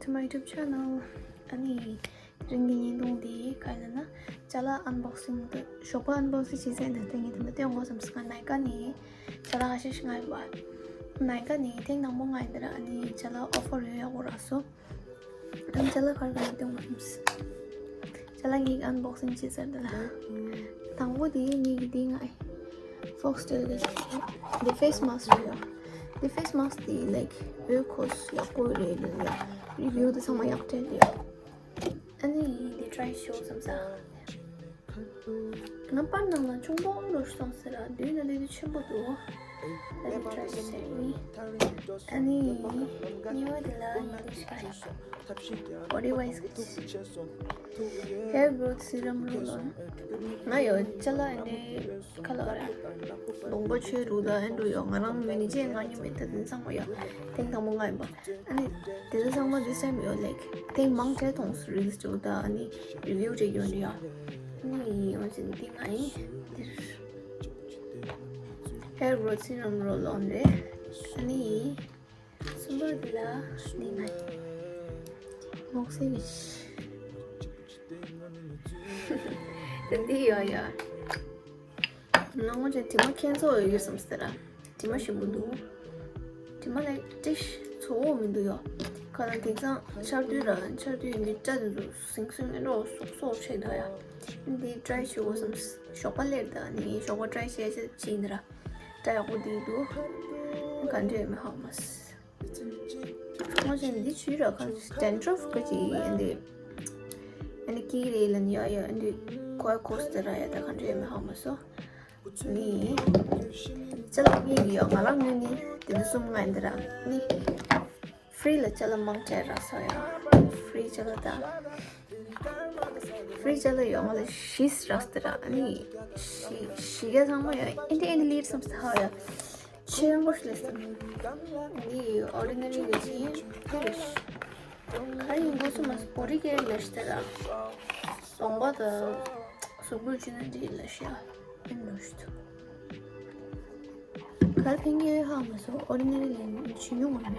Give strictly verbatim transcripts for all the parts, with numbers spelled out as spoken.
My YouTube channel. ཨ་ནི་དེ་རིང་གི་བརྙན་ཐུང་འདི་ག་ཡིན་ན། ཅ་ལག་unboxing དང་ཞོགས་པ་unboxing བྱེད་ཚེ་འདི་ལྟ་ངས་དེ་འདྲ་སྟོན་དགོས་བསམ་སོང་། ང་ནའི་ཀ་ནས་ཅ་ལག་ཁ་ཤས་ཤིག་མངགས་ཡོད་པ། ནའི་ཀ་ནས་ཐེངས་དང་པོ་མངགས་ཡིན་འདི་ར། ཨ་ནི་ཅ་ལག་offer ཡོད་ཡག་པོ་རག་སོང་། ཨ་ནི་ཅ་ལག་ག་རེ་ག་རེ་སྟོན་དགོས་བསམ། ཅ་ལག་གཉིས་unboxing བྱེད་ཚར་འདི་ལ། དང་པོ་དེ་ངས་ཀྱི་དེ་མངགས་ཡིན། Foxtail གི་འདི་face mask རེད་ཡ། འདི་face mask དེ་like ཨོལ་ཁོག་ཡག་པོ་རེད་ལ་ཡ། review དེ་ཚང་མ་ཡག་སྤྲད་འདུག་ཡ། ཨ་ནི་འདི་try ཞུ་བསམ་ས། ང་པར་ནང་ལ་ཆུང་པོ་རུ་སོང་ཟེར་ར། མདུན་ན་འདི་དུས་ཆེན་པོ་འདུག་ཨ་ནི་try བྱས་ཡིན། ཨ་ནི་གཉིས་པ་དེ་ལ་ཡིན་འདི་ཤ་ཡ། body wise གི་hair growth serum roll on ང་ཡོད་ཅ་ལག་ཨ་ནི་ཁ་ལོ་ར། ལུང་པ་ཆོས་རུ་ད་ཨན་རུ་ཡོད། ང་རང་མི་ནི་ཅེས་ང་ཉོ་མེད་ད་དེ་ཚང་མ་ཡོད། ཐེངས་དང་པོ་ང་ཡིན་པ། ཨ་ནི་དེ་ཚོ་ཚང་མ་འདི་སེམས་ཡོད་ལེགས། ཐེངས་མང་ཆེ་མཐོང་སོང་reels ཅིག་ད་ཨ་ནི་review ཅིག་ཡོད་ཡ། ཨ་ནི་ཡོང་ཅིག་འདི་ང་ཡིན་འདིར། hair growth serum roll on རེད། ཨ་ནི་གསུམ་པ་འདི་ལ་འདི་ང་ཡིན་མོག་སེ་གི་ད་འདི་ཡོད་ཡ། ནང་ངོ་ཅན་དྲི་མ་ཁྱེད་ཚོ་ཡོད་ཡོད་བསམ་སྟེ་ར། དྲི་མ་ཞིམ་པོ་འདུག་དྲི་མ་ལ་ཏིཤ་ཚོ་བོ་མི་འདུག་ཡོ། ཁ་ལ་དེང་སང་ཆར་དུས་ར་ཆར་དུས་ཡིན་གྱི་སྐྲ་དེ་ཚོ་སིང་སིང་ཨེ་འགྲོ་སོག་སོག་ཆེ་འདུག་ཡ། འདི་try ཞུ་དགོས་བསམ། ཞོགས་པ་སླེབས་ད་ནི་ཞོགས་པ་try བྱས་བྱས་ཕྱིན་འདི་ར། སྐྲ་ཡག་པོ་འདི་འདུག་ག་འདྲས་མི་ཧ་མ་སི། ང་ཅན་འདི་ཆུ་ར་ཁ་dandruff ག་ཅི་ཨ་འདི། ཨ་ནི་ཀི་རེ་ལན་ཡ་ཡ་ཨ་འདི་ཁོའི་ཁོ་སྟེ་ར་ཡ་ད་ག་འདྲ་ཡ་མི་ཧ་མ་སོ། ནི། ཅ་ལག་གཉིས་ཡོད་ང་རང་ངོས་ནི་དེ་འདི་གསུམ་ང་འདི་ར་ནི། free ལ་ཅ་ལག་མང་ཆེ་རག་སོ་ཡ། free ཅ་ལག་ད། free ཅ་ལག་ཡོད་ང་ལ་བཞི་རག་སྟེ་ར་ནི། བཞི་བཞི་ག་ཚང་མ་ཡ་ཨ་འདི་ཨ་འདི་ལིར་བསམ་སྟེ་ཧ་ཡ། ཆེན་པོ་ཞིག་ལས་སམ། འདི་ordinary གི་ཅི་ཧེ་རེ་ཤི། ག་ཡིན་གོ་སོ་མ་སི་པོ་རི་ཀེ་ལས་ཤི་ཏེ་ར། གདོང་པ་དང་གཟུགས་པོ་ཅི་ན་འདི་ལས་ཤི་ཡ། ཡིན་ནོ་ཤི་ཐུ། གར་ཕན་གྱི་ཧ་མ་སོ་ordinary ལས་ཆུ་ཉུང་བ་མེད།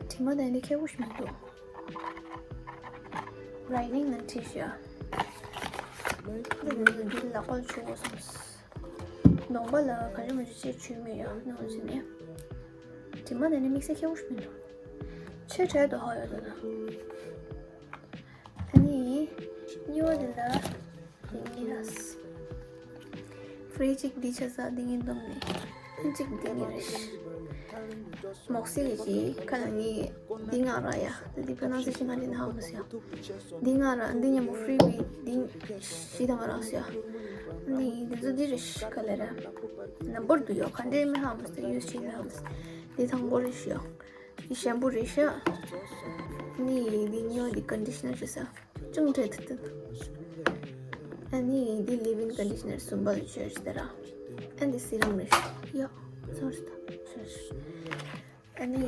དྲི་མ་དང་ནི་ཁྱད་པོ་ཞིག་མི་འདུག writing ལ་བྲིས་ཤག་འདི་ལག་པ་ལ་བྱུག་དགོས་སམ། གདོང་པ་ལ་ག་རེ་མ་བྱུག་ཅེས་བྱུག་མེད་ཡ་ནང་བཞིན་ནི། དྲི་མ་དང་ནི་དམིགས་བསལ་ཁྱད་པོ་ཞིག་མི་འདུག་ཆེ་བྲལ་དུ་ཧ་ཡོད་དོ་ན། ཨ་ནི། གཉིས་པ་འདི་ལ། འདི་གཉིས་ར། free གཅིག་འདི་ཆ་ས་འདི་གཉིས་བསྡོམས་ནས། ཨ་གཅིག་འདི་གཉིས་རེད། མོག་སི་གི་ཅི་ཁ་ལ་ངའི་འདི་ང་ར་ཡ། འདི་pronunciation ང་འདི་ན་ཧ་མ་སི་ཡ། འདི་ང་ར་འདི་ཉམ་པོ་free བི་འདི་ཞི་དང་ར་སི་ཡ། ཨ་ནི་འདི་ཚོ་འདི་རེད་ཁ་ལ་ར། ནམ་བར་དུ་ཡོད་ག་འདྲེ་མི་ཧ་མ་སི་ཡོད་ཞི་མི་ཧ་མ་སི། འདི་དང་པོ་རེད་ཤི་ཡ། འདི་ཤམ་པུ་རེད་ཤ། ནི་འདི་ཉོ་འདི་conditioner ཞུ་ས། ཅུང་འདྲེ་ཐུ་ཐུ། ཨ་ནི་འདི་leave-in conditioner གསུམ་པ་ལ་བྱོས་ཤི་ད་ར། ཨ་འདི་serum རེད་ཤ། ཡ། sorry ད། sorry ཨ་ནི་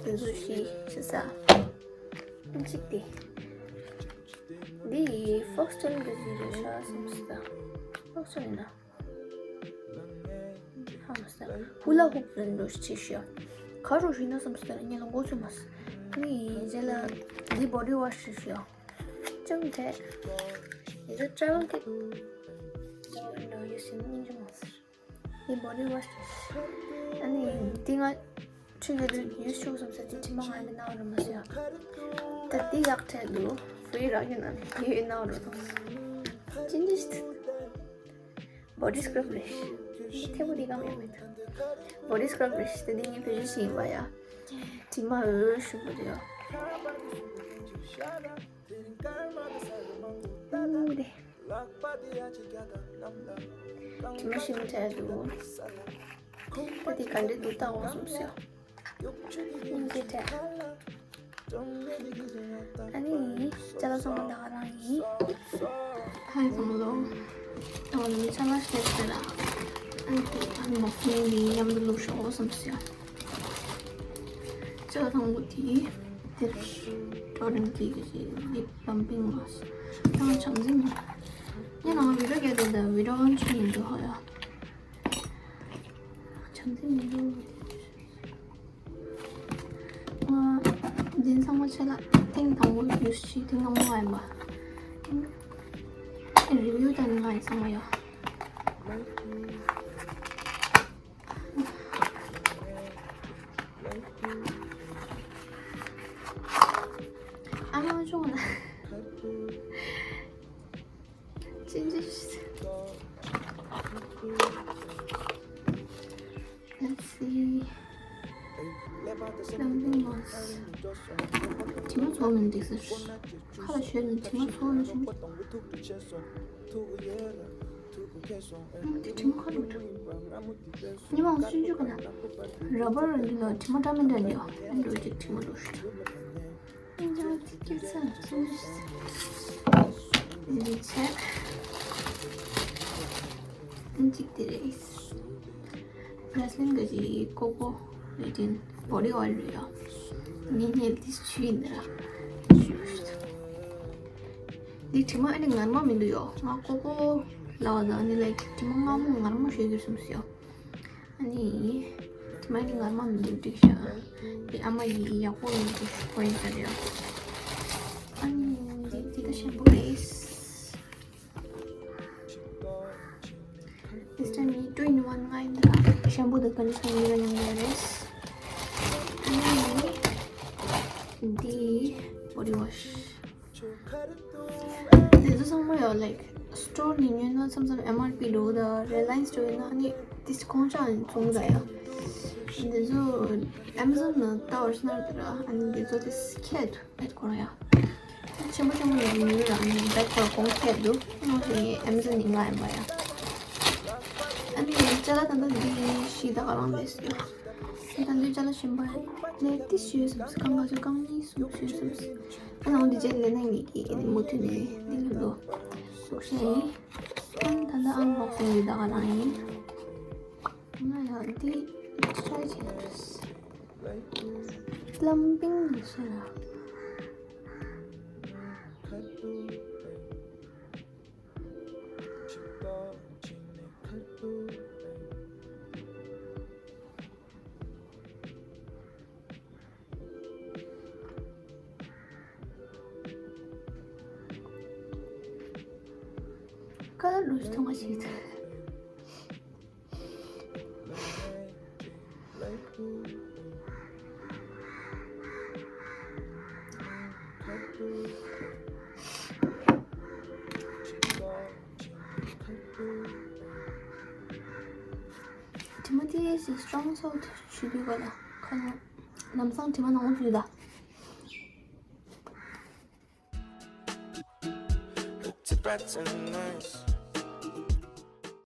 འདི་ཚོ་ཤི་ཤི་ས། ཨ་གཅིག་དེ། འདི་Foxtail གི་ཞིག་རེད་ཤ་སུམ་ཤི་ད། Foxtail ཡིན་ན། ཧ་མ་སི། ཧུ་ལ་ཧུབ་རེད་འགྲོ་ཤི་ཤི། ག་རུ་ཤི་ན་སུམ་ཤི་ད་ཉེ་ལ་མགོ་ཚོས་མ་སི། ནི་རྗེས་ལ་འདི་body wash ཤི་ཤི། ཅང་དེ། ཡི་ཚོ་travel གི། འགྲོ་ཡོད་ཤི་ནི་ཉིན་ཅི་མ་སི། འདི་body wash ཨ་ནི་འདི་ང་ཁྲིད་ཡོད་དུས་ཡུས་ཆུག་སོང་ཟེར་དུས་དྲི་མ་ང་ལ་ནང་རུ་མ་ཟེར་ཡ། ད་འདི་ཡག་ཕྲད་འདུག free རག་གི་ན་འདི་ཡོད་ནང་རུ་དང་། ཅི་འདྲི་ཞིག body scrub རེད། ཐེ་མོ་འདི་གམ་ཡོད་མེད། body scrub རེད། ད་འདི་ངའི་བེད་སྤྱོད་བྱེད་ཡིན་པ་ཡ། དྲི་མ་འོད་ཤུགས་པོ་དེ་ཡ། ཨུ་དེ། དྲི་མ་ཞིམ་བྲལ་འདུག་ད་དེ་ག་འདྲ་འདུག་ལྟ་འོང་སོང་ཟེར། སྙིང་རྗེ་བྲལ། ཨ་ནི་ཅ་ལག་ཚང་མ་ད་ག་རང་ཡིན། ཧའི་ཚང་མ་ལོ། ད་ང་ཚོ་ཅ་ལག་བཤད་ཟེར་ལ། ཨ་ནི་ཨ་ནི་མོག་མེ་ནི་མཉམ་དུ་བླུགས་ཤོག་སོང་ཟེར། ཅ་ལག་དང་པོ་དེ་དེར་ཏོ་རིམ་གྱི་གི་lip plumping mask དང་བྱམས་བརྩེ་མ། ངས་ནང་video བརྒྱབ་དེ་ད་video on ཆུ་ཡིན་འདུག་ཧ་ཡ། བྱམས་བརྩེ་མི་འདུག་དེ། ང་ དེ་ཚང་མ་ཆད་ལ་ཐེངས་དང་པོ་ཡུས་ཤི་ཐེངས་དང་པོ་ང་ཡིན་པ། རི་བིའུ་དང་ནི་ང་ཡིན་ཚང་མ་ཡོད། ཨ་མ་ཅུང་ན། ཅི་འདྲ་ཞིག Let's see. Plumping Moss. དྲི་མ་ཚོར་མི་འདུག་ཟེར། ཁ་ལ་ཞོན་ནས་དྲི་མ་ཚོར་ཡོང་བྱུང་། ཨ་དེ་དྲི་མ་ཁ་ལ་འགྲོ། ཉི་མ་སུན་ཆུ་ག་ན། ར་བར་འདི་ལ་དྲི་མ་འདྲ་མི་འདྲ་འདི་ཡོད། ཨ་འགྲོ་ཅིག་དྲི་མ་འགྲོ་ཤི། འདི་ཚོ་ཚིག་སྐྱོར་ཚ་ཚོ་མི་ཤེས། འདི་ཆེ། འདི་གཅིག་དེ་རེད། བྷ་རེ་སི་ལིན་གྱི་ཀོ་ཀོ་ལི་ཏིན་བོ་ཌི་ཨོ་ཡལ་རེད་ཡ། ངས་ངས་འདི་ཞུས་ཡིན་ན་ར། འདི་དྲི་མ་ཨ་ནི་ངར་མ་མི་འདུག་ཡོ། ང་ཀོ་ཀོ་ལ་བ་དང་ཨ་ནི་ལའིག་དྲི་མ་མངར་མོ་ངར་མོ་ཞིག་གྱུར་སོང་ཟེར་ཡོ། ཨ་ནི། དེ་མ་ནི་ངར་མ་མི་འདུག་འགྲིག་ཤག་དེ་ཨ་མ་ཡིས་ཡག་པོ་ཡིན་འགྲིག་ཤག་ཁོ་ཡིན་ས་རེད། ཨ་ནི་འདི་འདི་ད་ཤེམ་པུ་རེད། This time ནི་two in one ང་ཡིན་ད། ཤེམ་པུ་དང་ཀོན་ཌི་ཤ་ནར་གཉིས་ཀ་མཉམ་དུ་རེད། ཨ་ནི་འདི་བོ་ཌི་ཝོ་ཤི། འདི་ཚོ་ཚང་མ་ཡོད། ལའིག་སི་ཊོར་ནས་ཉོས་ན་མཚམས་མཚམས་ཨེམ་ཨར་པི་འགྲོ་གི་འདུག་རི་ལ་ཡན་སི་འགྲོ་ཡིན་ན་ཨ་ནི་དེ་ཁོང་ཅག་ནས་བཙོང་གི་འདུག་ཡ། འདི་ཚོ་ཨེ་མ་ཟོན་ནང་ལྟ་བར་སྣར་དེ་ར་ཨ་ནི་འདི་ཚོ་དེ་ཁྱད་དུ་བེད་ཁོ་རང་ཡ། ཆེན་པོ་ཆེན་པོ་ཡོད་མི་འདུག་ཨ་ནི་བེད་ཁོ་རང་གོང་ཁྱད་འདུག་ཨ་ནི་ཨེ་མ་ཟོན་ནས་ང་ཡིན་པ་ཡ། ཨ་ནི་ཅ་ལག་ད་ལྟ་འདི་བཞི་ད་ག་རང་རེད་ཟེར། ད་འདི་ཅ་ལག་གཞན་པ་ནས་ཏི་ཤུ་ཡོད་བསམ་སོང་། སྒང་ག་ཚོད་སྒང་གཉིས་གསུམ་ཡོད་བསམ་སོང་། ཨ་ནང་འདི་རྗེས་ལས་ན་ངེད་ཀྱིས་མུ་མཐུད་ནས་འདི་ལ་འགྲོ་ཟུག་ཤ་ཡིན། ཨ་ནི་ད་ལྟ་ཨང་ལོག་སོང་ཡོད་ད་ག་རང་ཡིན། ང་ཡང་འདི་ཊི་རའི་བྱེད་ཀྱི་རེད། པླམ་པིང་ནི་ཤ་ར། ཀ་ལ་ལུས་ཐོང་བ་ཞིག་ཐལ། དྲི་མ་དེ་ཞིག་སྤྱང་ཚོགས་ཆུ་དུས་ག་ལ་ཁ་ལ་ལམ་སང་དྲི་མ་ནང་ལ་བུད་ད། It's a bright sunrise.